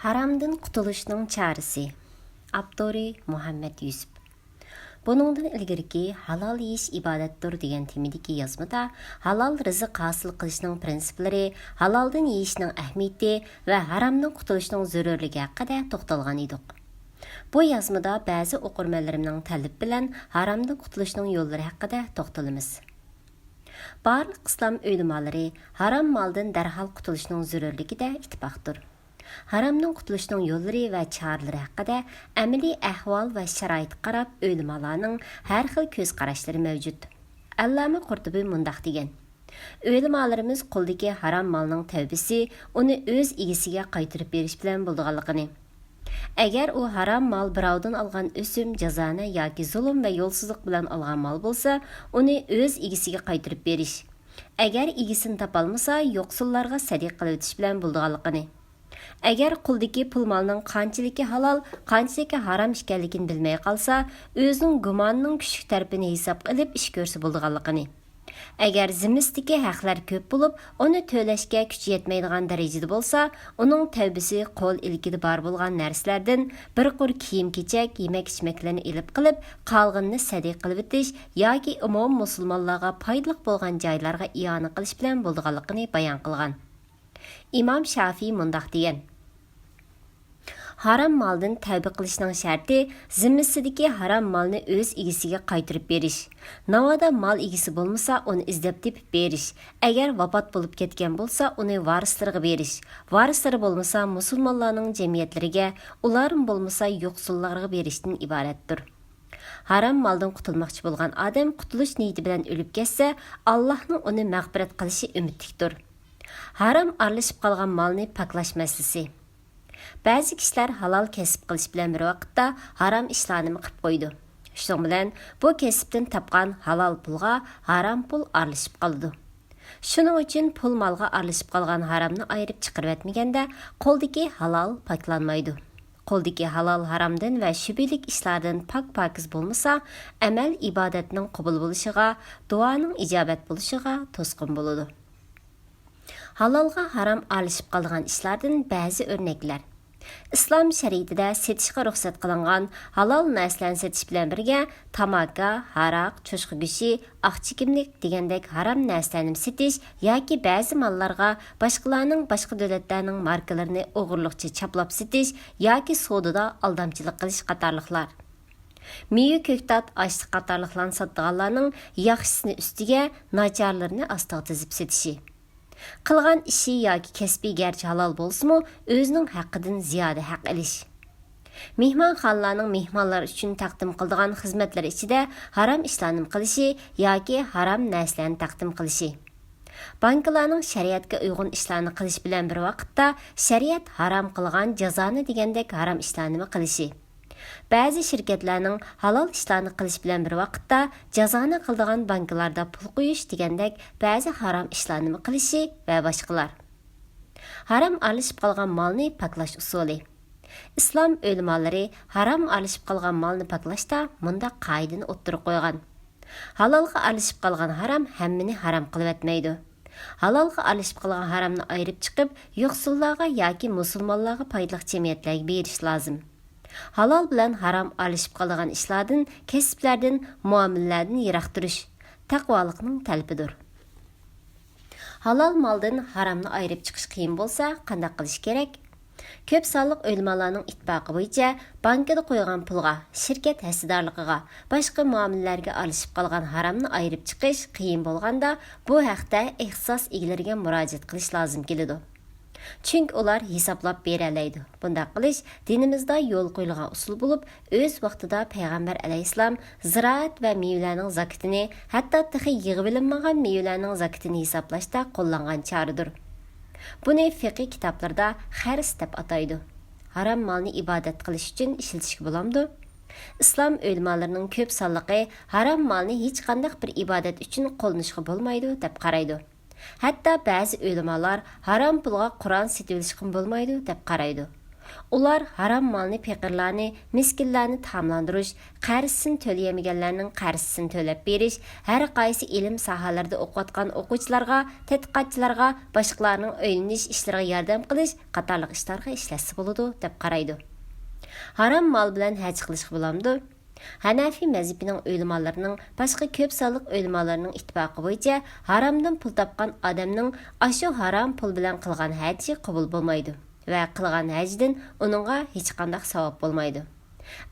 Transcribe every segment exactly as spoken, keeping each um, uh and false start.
ھارامدىن قۇتۇلۇشنىڭ چارىسى. ئاپتورى مۇھەممەد يۈسۈپ. بۇنىڭدىن ئىلگىرىكى ھالال يېيىش ئىبادەتتۇر دېگەن تېمىدىكى يازمىدا ھالال رىزىق ھاسىل قىلىشنىڭ پىرىنسىپلىرى، ھالالدىن يېيىشنىڭ ئەھمىيىتى ۋە ھارامدىن قۇتۇلۇشنىڭ زۆرۈرلۈكى ھەققىدە توختالغان ئىدۇق. بۇ يازمىدا بەزى ئوقۇرمەنلىرىمنىڭ تەلىپى بىلەن ھارامدىن قۇتۇلۇشنىڭ يوللىرى ھەققىدە توختىلىمىز. بارلىق ئىسلام ئۆلىمالىرى ھارام مالدىن دەرھال قۇتۇلۇشنىڭ زۆرۈرلۈكىدە ئىتتىپاقتۇر. ھارامدىن قۇتۇلۇشنىڭ يوللىرى ۋە چارىلىرى ھەققىدە ئەمەلىي ئەھۋال ۋە شارائىتقا قاراپ ئۆلىمالارنىڭ ھەر خىل كۆز قاراشلىرى مەۋجۇت. ئەللامە قۇرتۇبى مۇنداق دېگەن: ئۆلىمالىرىمىز قولدىكى ھارام مالنىڭ تەۋبىسى ئۇنى ئۆز ئىگىسىگە قايتۇرۇپ بېرىش بىلەن بولىدىغانلىقىنى، ئەگەر ئۇ ھارام مال بىراۋدىن ئالغان ئۆسۈم، جازانە ياكى زۇلۇم ۋە يولسىزلىق بىلەن ئالغان مال بولسا، ئۇنى ئۆز ئىگىسىگە قايتۇرۇپ بېرىش، ئەگەر ئىگىسىنى تاپالمىسا، يوقسۇللارغا سەدىقە قىلىۋېتىش بىلەن بولىدىغانلىقىنى، ئەگەر قولدىكى پۇل مالنىڭ قانچىلىكى ھالال، قانچىلىكى ھارام ئىكەنلىكىنى بىلمەي قالسا، ئۆزىنىڭ گۇمانىنىڭ كۈچلۈك تەرىپىنى ھېسابقا ئېلىپ ئىش كۆرسە بولىدىغانلىقىنى، ئەگەر زىممىسىدىكى ھەقلەر كۆپ بولۇپ، ئۇنى تۆلەشكە كۈچى يەتمەيدىغان دەرىجىدە بولسا، ئۇنىڭ تەۋبىسى قول ئىلكىدە بار بولغان نەرسىلەردىن بىر قۇر كىيىم-كېچەك، يېمەك-ئىچمەكلەرنى ئېلىپ قېلىپ، قالغىنىنى سەدىقە قىلىۋېتىش ياكى ئومۇمىي مۇسۇلمانلارغا پايدىلىق بولغان جايلارغا ئىئانە قىلىش بىلەن بولىدىغانلىقىنى بايان قىلغان. ئىمام شافىي مۇنداق دېگەن: ھارام مالدىن تەۋبە قىلىشنىڭ شەرتى زىممىسىدىكى ھارام مالنى ئۆز ئىگىسىگە قايتۇرۇپ بېرىش. ناۋادا مال ئىگىسى بولمىسا، ئۇنى ئىزدەپ تېپىپ بېرىش. ئەگەر ۋاپات بولۇپ كەتكەن بولسا، ئۇنى ۋارىسلىرىغا بېرىش. ۋارىسلىرى بولمىسا، مۇسۇلمانلارنىڭ جەمئىيەتلىرىگە، ئۇلارمۇ بولمىسا، يوقسۇللارغا بېرىشتىن ئىبارەتتۇر. ھارام مالدىن قۇتۇلماقچى بولغان ئادەم قۇتۇلۇش نىيىتى بىلەن ئۆلۈپ كەتسە، ئاللاھنىڭ ئۇنى مەغپىرەت قىلىشى ئۈمىدلىكتۇر. ھارام ئارىلىشىپ قالغان مالنى پاكلاش مەسىلىسى. بەزى كىشىلەر ھالال كەسىپ قىلىش بىلەن بىر ۋاقىتتا ھارام ئىشلارنىمۇ قىلىپ قويىدۇ. شۇنىڭ بىلەن بۇ كەسىپتىن تاپقان ھالال پۇلغا ھارام پۇل ئارىلىشىپ قالىدۇ. شۇنىڭ ئۈچۈن پۇل مالغا ئارىلىشىپ قالغان ھارامنى ئايرىپ چىقىرىۋەتمىگەندە، قولدىكى ھالال پاكلانمايدۇ. قولدىكى ھالال ھارامدىن ۋە شۈبھىلىك ئىشلاردىن پاك-پاكىز بولمىسا، ئەمەل ئىبادەتنىڭ قوبۇل بولۇشىغا، دۇئانىڭ ئىجابەت بولۇشىغا توسقۇن بولىدۇ. ھالالغا ھارام ئارىلىشىپ قالىدىغان ئىشلاردىن بەزى ئۆرنەكلەر. ئىسلام شەرىئىتىدە سېتىشقا رۇخسەت قىلىنغان ھالال نەرسىلەرنى سېتىش بىلەن بىرگە، تاماكا، ھاراق، چوشقا گۆشى، ئاق چېكىملىك دېگەندەك ھارام نەرسىلەرنىمۇ سېتىش ياكى بەزى ماللارغا باشقىلارنىڭ، باشقا دۆلەتلەرنىڭ ماركىلىرىنى ئوغرىلىقچە چاپلاپ سېتىش ياكى سودىدا ئالدامچىلىق قىلىش قاتارلىقلار. مېۋە، كۆكتات، ئاشلىق قاتارلىقلارنى ساتىدىغانلارنىڭ ياخشىسىنى ئۈستىگە، ناچارلىرىنى ئاستىغا تىزىپ سېتىشى. قىلغان ئىشى ياكى كەسپى گەرچە ھالال بولسىمۇ، ئۆزىنىڭ ھەققىدىن زىيادە ھەق ئېلىش. مېھمانخانىلارنىڭ مېھمانلار ئۈچۈن تەقدىم قىلىدىغان خىزمەتلىرى ئىچىدە ھارام ئىشلارنىمۇ قىلىشى ياكى ھارام نەرسىلەرنى تەقدىم قىلىشى. بانكىلارنىڭ شەرىئەتكە ئۇيغۇن ئىشلارنى قىلىش بىلەن بىر ۋاقىتتا، شەرىئەت ھارام قىلغان جازانى دېگەندەك ھارام ئىشلارنىمۇ قىلىشى. بەزى شىركەتلەرنىڭ ھالال ئىشلارنى قىلىش بىلەن بىر ۋاقىتتا، جازانە قىلىدىغان بانكىلاردا پۇل قويۇش دېگەندەك بەزى ھارام ئىشلارنىمۇ قىلىشى ۋە باشقىلار. ھارام ئارىلىشىپ قالغان مالنى پاكلاش ئۇسۇلى. ئىسلام ئۆلىمالىرى ھارام ئارىلىشىپ قالغان مالنى پاكلاشتا مۇنداق قائىدىنى ئوتتۇرىغا قويغان: ھالالغا ئارىلىشىپ قالغان ھارام ھەممىنى ھارام قىلىۋەتمەيدۇ. ھالالغا ئارىلىشىپ قالغان ھارامنى ئايرىپ چىقىپ، يوقسۇللارغا ياكى مۇسۇلمانلارغا پايدىلىق جەمئىيەتلەرگە بېرىش لازىم. ھالال بىلەن ھارام ئارىلىشىپ قالىدىغان ئىشلاردىن، كەسىپلەردىن، مۇئامىلىلەردىن يىراق تۇرۇش تەقۋالىقنىڭ تەلىپىدۇر. ھالال مالدىن ھارامنى ئايرىپ چىقىش قىيىن بولسا، قانداق قىلىش كېرەك؟ كۆپ سانلىق ئۆلىمالارنىڭ ئىتتىپاقى بويىچە، بانكىدا قويغان پۇلغا، شىركەت ھەسسىدارلىقىغا، باشقا مۇئامىلىلەرگە ئارىلىشىپ قالغان ھارامنى ئايرىپ چىقىش قىيىن بولغاندا، بۇ ھەقتە ئىختىساس ئىگىلىرىگە مۇراجىئەت قىلىش لازىم كېلىدۇ. چۈنكى ئۇلار ھېسابلاپ بېرەلەيدۇ. بۇنداق قىلىش دىنىمىزدا يولغا قويۇلغان ئۇسۇل بولۇپ، ئۆز ۋاقتىدا پەيغەمبەر ئەلەيھىسسالام زىرائەت ۋە مېۋىلەرنىڭ زاكىتىنى، ھەتتا تېخى يىغىۋېلىنمىغان مېۋىلەرنىڭ زاكىتىنى ھېسابلاشتا قوللانغان چارىدۇر. بۇنى فىقھىي كىتابلىرىدا خەرس دەپ ئاتايدۇ. ھارام مالنى ئىبادەت قىلىش ئۈچۈن ئىشلىتىشكە بولامدۇ؟ ئىسلام ئۆلىمالىرىنىڭ كۆپ سانلىقى ھارام مالنى ھېچقانداق بىر ئىبادەت ئۈچۈن قوللىنىشقا بولمايدۇ دەپ قارايدۇ. ھەتتا بەزى ئۆلىمالار ھارام پۇلغا قۇرئان سېتىۋېلىشقىمۇ بولمايدۇ دەپ قارايدۇ. ئۇلار ھارام مالنى پېقىرلارنى، مىسكىنلارنى تائاملاندۇرۇش، قەرزىسىنى تۆلىيەلمىگەنلەرنىڭ قەرزىسىنى تۆلەپ بېرىش، ھەر قايسى ئىلىم ساھەلىرىدە ئوقۇۋاتقان ئوقۇغۇچىلارغا، تەتقىقاتچىلارغا باشقىلارنىڭ ئۆيلىنىش ئىشلىرىغا ياردەم قىلىش قاتارلىق ئىشلارغا ئىشلەتسە بولىدۇ، دەپ قارايدۇ. ھارام مال بىلەن ھەج قىلىشقا بولامدۇ؟ ھەنەفىي مەزھىپىنىڭ ئۆلىمالىرىنىڭ، باشقا كۆپ سانلىق ئۆلىمالارنىڭ ئىتتىپاقى بويىچە، ھارامدىن پۇل تاپقان ئادەمنىڭ ئاشۇ ھارام پۇل بىلەن قىلغان ھەجى قوبۇل بولمايدۇ ۋە قىلغان ھەجىدىن ئۇنىڭغا ھېچقانداق ساۋاب بولمايدۇ.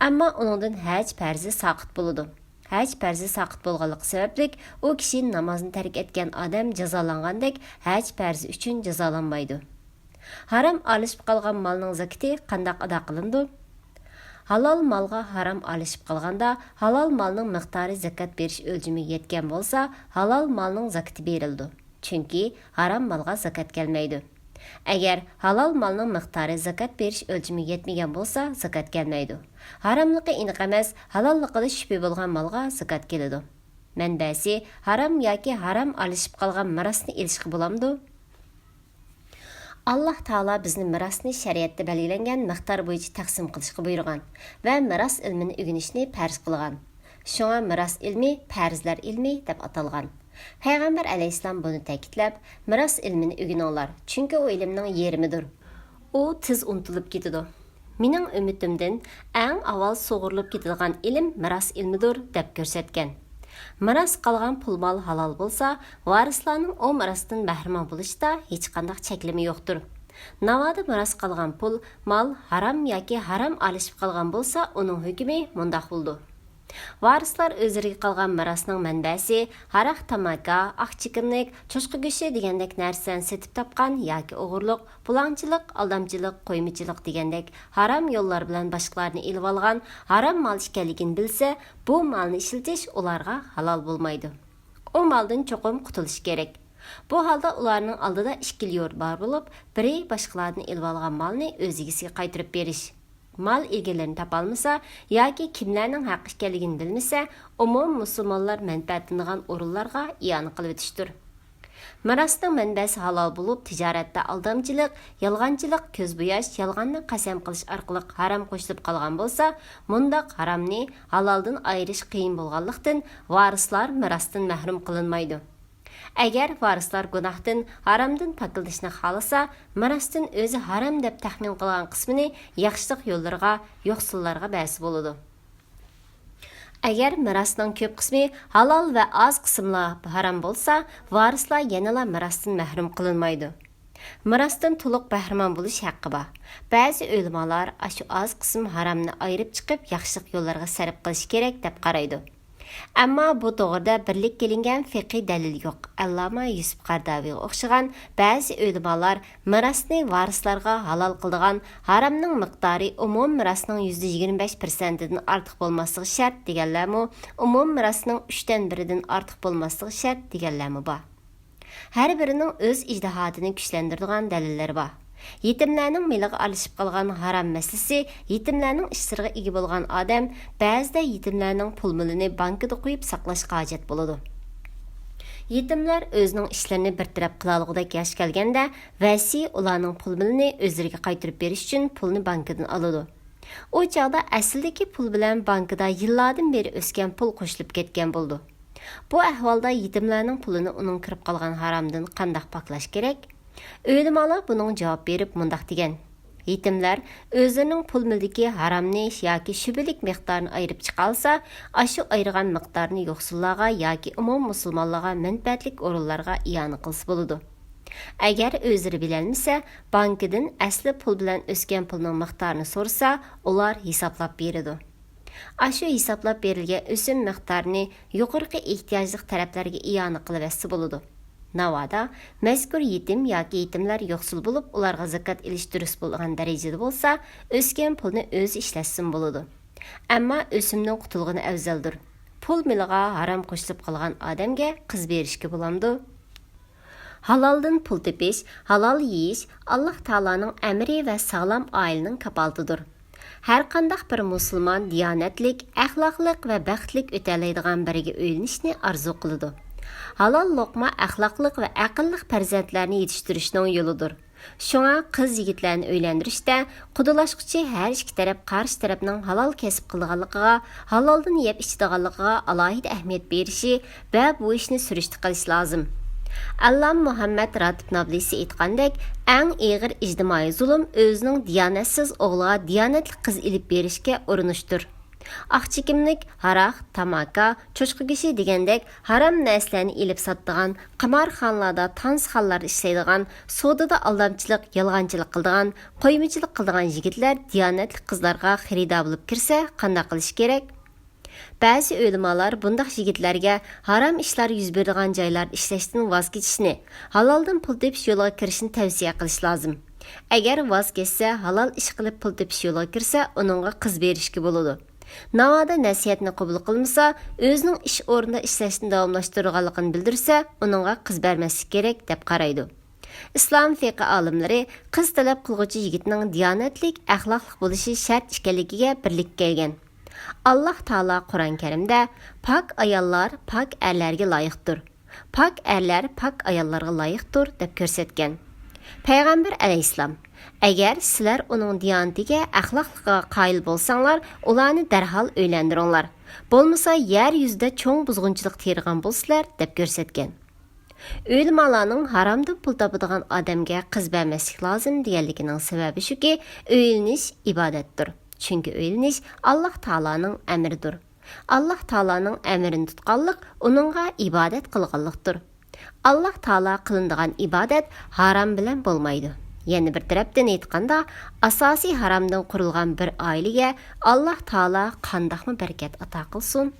ئەمما ئۇنىڭدىن ھەج پەرزى ساقىت بولىدۇ. ھەج پەرزى ساقىت بولغانلىقى سەۋەبلىك، ئۇ كىشى نامازنى تەرك ئەتكەن ئادەم جازالانغاندەك ھەج پەرزى ئۈچۈن جازالانمايدۇ. ھارام ئارىلىشىپ قالغان مالنىڭ زاكىتى قانداق ئادا قىلىنىدۇ؟ ھالال مالغا ھارام ئارىلىشىپ قالغاندا، ھالال مالنىڭ مىقدارى زاكات بېرىش ئۆلچىمىگە يەتكەن بولسا، ھالال مالنىڭ زاكىتى بېرىلىدۇ. چۈنكى ھارام مالغا زاكات كەلمەيدۇ. ئەگەر ھالال مالنىڭ مىقدارى زاكات بېرىش ئۆلچىمىگە يەتمىگەن بولسا، زاكات كەلمەيدۇ. ھاراملىقى ئېنىق ئەمەس، ھالاللىقىدا شۈبھە بولغان مالغا زاكات كېلىدۇ. مەنبەسى: ھارام ياكى ھارام ئارىلىشىپ قالغان مىراسنى ئېلىشقا بولامدۇ؟ ئاللاھ تائالا بىزنى مىراسنى شەرىئەتتە بەلگىلەنگەن مىقدار بويىچە تەقسىم قىلىشقا بۇيرۇغان ۋە مىراس ئىلمىنى ئۆگىنىشنى پەرز قىلغان. شۇڭا مىراس ئىلمى پەرزلەر ئىلمى دەپ ئاتالغان. پەيغەمبەر ئەلەيھىسسالام بۇنى تەكىتلەپ، مىراس ئىلمىنى ئۆگىنىڭلار، چۈنكى ئۇ ئىلىمنىڭ يېرىمىدۇر. ئۇ تېز ئۇنتۇلۇپ كېتىدۇ. مېنىڭ ئۈممىتىمدىن ئەڭ ئاۋۋال سۇغۇرۇلۇپ كېتىدىغان ئىلىم مىراس ئىلمىدۇر، دەپ كۆرسەتكەن. مىراس قالغان پۇل مال ھالال بولسا، ۋارىسلارنىڭ ئۇ مىراستىن بەھرىمەن بولۇشىدا ھېچقانداق چەكلىمە يوقتۇر. ناۋادا مىراس قالغان پۇل مال ھارام ياكى ھارام ئارىلىشىپ قالغان بولسا، ئۇنىڭ ھۆكمى مۇنداق بولىدۇ. ۋارىسلار ئۆزلىرىگە قالغان مىراسنىڭ مەنبەسى ھاراق، تاماكا، ئاق چېكىملىك، چوشقا گۆشى دېگەندەك نەرسىلەرنى سېتىپ تاپقان ياكى ئوغرىلىق، بۇلاڭچىلىق، ئالدامچىلىق، قويمىچىلىق دېگەندەك ھارام يوللار بىلەن باشقىلارنى ئېلىۋالغان ھارام مال ئىكەنلىكىنى بىلسە، بۇ مالنى ئىشلىتىش ئۇلارغا ھالال بولمايدۇ. ئۇ مالدىن چوقۇم قۇتۇلۇش كېرەك. بۇ ھالدا ئۇلارنىڭ ئالدىدا ئىككىلا يول بار بولۇپ، بىرى باشقىلاردىن ئېلىۋالغان مالنى ئۆز ئىگىسىگە قايتۇرۇپ بېرىش. مال ئىگىلىرىنى تاپالمىسا ياكى كىملەرنىڭ ھەققى ئىكەنلىكىنى بىلمىسە، ئومۇمىي مۇسۇلمانلار مەنپەئەتلىنىدىغان ئورۇنلارغا ئىئانە قىلىۋېتىشتۇر. مىراسنىڭ مەنبەسى ھالال بولۇپ، تىجارەتتە ئالدامچىلىق، يالغانچىلىق، كۆز بوياش، يالغاندىن قەسەم قىلىش ئارقىلىق ھارام قوشۇلۇپ قالغان بولسا، مۇنداق ھارامنى ھالالدىن ئايرىش قىيىن بولغانلىقتىن، ۋارىسلار مىراستىن مەھرۇم قىلىنمايدۇ. ئەگەر ۋارىسلار گۇناھتىن، ھارامدىن پاكلىنىشنى خالىسا، مىراستىن ئۆزى ھارام دەپ تەخمىن قىلغان قىسمىنى ياخشىلىق يوللىرىغا، يوقسۇللارغا بەرسە بولىدۇ. ئەگەر مىراسنىڭ كۆپ قىسمى ھالال ۋە ئاز قىسىملا ھارام بولسا، ۋارىسلار يەنىلا مىراستىن مەھرۇم قىلىنمايدۇ. مىراستىن تولۇق بەھرىمەن بولۇش ھەققى بار. بەزى ئۆلىمالار ئاشۇ ئاز قىسىم ھارامنى ئايرىپ چىقىپ، ياخشىلىق يوللىرىغا سەرپ قىلىش كېرەك، دەپ قارايدۇ. ئەمما بۇ توغرىدا بىرلىككە كېلىنگەن فىقھىي دەلىل يوق. ئەللامە يۈسۈپ قەرداۋىغا ئوخشىغان بەزى ئۆلىمالار مىراسنى ۋارىسلارغا ھالال قىلىدىغان ھارامنىڭ مىقدارى ئومۇمىي مىراسنىڭ يۈزدە يىگىرمە بەش پىرسەنتىدىن ئارتۇق بولماسلىقى شەرت دېگەنلەرمۇ، ئومۇمىي مىراسنىڭ ئۈچتىن بىرىدىن ئارتۇق بولماسلىقى شەرت دېگەنلەرمۇ بار. ھەر بىرىنىڭ ئۆز ئىجتىھادىنى كۈچلەندۈرىدىغان دەلىللىرى بار. يېتىملەرنىڭ مېلىغا ئارىلىشىپ قالغان ھارام مەسىلىسى، يېتىملەرنىڭ ئىشلىرىغا ئىگە بولغان ئادەم بەزىدە يېتىملەرنىڭ پۇل مېلىنى بانكىدا قويۇپ ساقلاشقا ھاجەت بولىدۇ. يېتىملەر ئۆزىنىڭ ئىشلىرىنى بىر تەرەپ قىلالىغۇدەك ياش كەلگەندە، ۋەسىي ئۇلارنىڭ پۇل مېلىنى ئۆزلىرىگە قايتۇرۇپ بېرىش ئۈچۈن پۇلنى بانكىدىن ئالىدۇ. ئۇ چاغدا ئەسلىدىكى پۇل بىلەن بانكىدا يىللاردىن بېرى ئۆسكەن پۇل قوشۇلۇپ كەتكەن بولىدۇ. بۇ ئەھۋالدا يېتىملەرنىڭ پۇلىنى ئۇنىڭ كىرىپ قالغان ھارامدىن قانداق پاكلاش كېرەك؟ ئۆلىمالار بۇنىڭغا جاۋاب بېرىپ مۇنداق دېگەن: يېتىملەر ئۆزلىرىنىڭ پۇل مېلىدىكى ھارامنى ياكى شۈبھىلىك مىقدارنى ئايرىپ چىقالىسا، ئاشۇ ئايرىغان مىقدارنى يوقسۇللارغا ياكى ئومۇمىي مۇسۇلمانلارغا مەنپەئەتلىك ئورۇنلارغا ئىئانە قىلسا بولىدۇ. ئەگەر ئۆزلىرى بىلەلمىسە، بانكىدىن ئەسلى پۇل بىلەن ئۆسكەن پۇلنىڭ مىقدارىنى سورىسا، ئۇلار ھېسابلاپ بېرىدۇ. ئاشۇ ھېسابلاپ بېرىلگەن ئۆسۈم مىقدارىنى يۇقىرىقى ئېھتىياجلىق تەرەپلەرگە ئىئانە قىلىۋەتسە بولىدۇ. ناۋادا، مەزكۇر يېتىم ياكى يېتىملەر يوقسۇل بولۇپ، ئۇلارغا زاكات ئېلىش دۇرۇس بولغان دەرىجىدە بولسا، ئۆسكەن پۇلنى ئۆزى ئىشلەتسىمۇ بولىدۇ. ئەمما ئۆسۈمدىن قۇتۇلغىنى ئەۋزەلدۇر. پۇل مېلىغا ھارام قوشۇلۇپ قالغان ئادەمگە قىز بېرىشكە بولامدۇ؟ ھالالدىن پۇل تېپىش، ھالال يېيىش ئاللاھ تائالانىڭ ئەمرى ۋە ساغلام ئائىلىنىڭ كاپالىتىدۇر. ھەرقانداق بىر مۇسۇلمان دىيانەتلىك، ئەخلاقلىق ۋە بەختلىك ئۆتەلەيدىغان بىرىگە ئۆيلىنىشنى ئارزۇ قىلىدۇ. ھالال لوقما ئەخلاقلىق ۋە ئەقىللىق پەرزەنتلەرنى يېتىشتۈرۈشنىڭ يولىدۇر. شۇڭا قىز يىگىتلەرنى ئۆيلەندۈرۈشتە قۇدىلاشقۇچى ھەر ئىككى تەرەپ قارشى تەرەپنىڭ ھالال كەسىپ قىلىدىغانلىقىغا، ھالالدىن يەپ ئىچىدىغانلىقىغا ئالاھىدە ئەھمىيەت بېرىشى ۋە بۇ ئىشنى سۈرۈشتە قىلىشى لازىم. ئاللامە مۇھەممەد راتىپ نابلىسى ئېيتقاندەك، ئەڭ ئېغىر ئىجتىمائىي زۇلۇم ئۆزىنىڭ دىيانەتسىز ئوغلىغا دىيانەتلىك قىز ئېلىپ بېرىشكە ئۇرۇنۇشتۇر. ئاق چېكىملىك، ھاراق، تاماكا، چوشقا گۆشى دېگەندەك ھارام نەرسىلەرنى ئېلىپ ساتىدىغان، قىمارخانىلاردا، تانسىخانىلاردا ئىشلەيدىغان، سودىدا ئالدامچىلىق، يالغانچىلىق قىلىدىغان، قويمىچىلىق قىلىدىغان يىگىتلەر دىيانەتلىك قىزلارغا خېرىدار بولۇپ كىرسە قانداق قىلىش كېرەك؟ بەزى ئۆلىمالار بۇنداق يىگىتلەرگە ھارام ئىشلار يۈز بېرىدىغان جايلاردا ئىشلەشتىن ۋاز كېچىشنى، ھالالدىن پۇل تېپىش يولىغا كىرىشنى تەۋسىيە قىلىش لازىم. ئەگەر ۋاز كەچسە، ھالال ئىش قىلىپ پۇل تېپىش يولىغا كىرسە، ئۇنىڭغا قىز بېرىشكە بولىدۇ. ناۋادا نەسىھەتنى قوبۇل قىلمىسا، ئۆزىنىڭ ئىش ئورنىدا ئىشلەشنى داۋاملاشتۇرىدىغانلىقىنى بىلدۈرسە، ئۇنىڭغا قىز بەرمەسلىك كېرەك، دەپ قارايدۇ. ئىسلام فىقھى ئالىملىرى قىز تەلەپ قىلغۇچى يىگىتنىڭ دىيانەتلىك، ئەخلاقلىق بولۇشى شەرت ئىكەنلىكىگە بىرلىككە كەلگەن. ئاللاھ تائالا قۇرئان كەرىمدە، «پاك ئاياللار پاك ئەرلەرگە لايىقتۇر، پاك ئەرلەر پاك ئاياللارغا لايىقتۇر» دەپ كۆرسەتكەن. پەيغەمبەر ئەلەيھىسسالام، «ئەگەر سىلەر ئۇنىڭ دىيانىتىگە، ئەخلاقلىقىغا قايىل بولساڭلار، ئۇلارنى دەرھال ئۆيلەندۈرۈڭلار. بولمىسا يەر يۈزىدە چوڭ بۇزغۇنچىلىق تېرىغان بولىسىلەر» دەپ كۆرسەتكەن. ئۆلىمالارنىڭ ھارامدىن پۇل تاپىدىغان ئادەمگە قىز بەرمەسلىك لازىم دېگەنلىكىنىڭ سەۋەبى شۇكى، ئۆيلىنىش ئىبادەتتۇر. چۈنكى ئۆيلىنىش ئاللاھ تائالانىڭ ئەمرىدۇر. ئاللاھ تائالانىڭ ئەمرىنى تۇتقانلىق ئۇنىڭغا ئىبادەت قىلغانلىقتۇر. ئاللاھ تائالا قىلىنىدىغان ئىبادەت ھارام بىلەن بولمايدۇ. يەنە بىر تەرەپتىن ئېيتقاندا، ئاساسىي ھارامدىن قۇرۇلغان بىر ئائىلىگە ئاللاھ تائالا قانداقمۇ بەرىكەت ئاتا قىلسۇن؟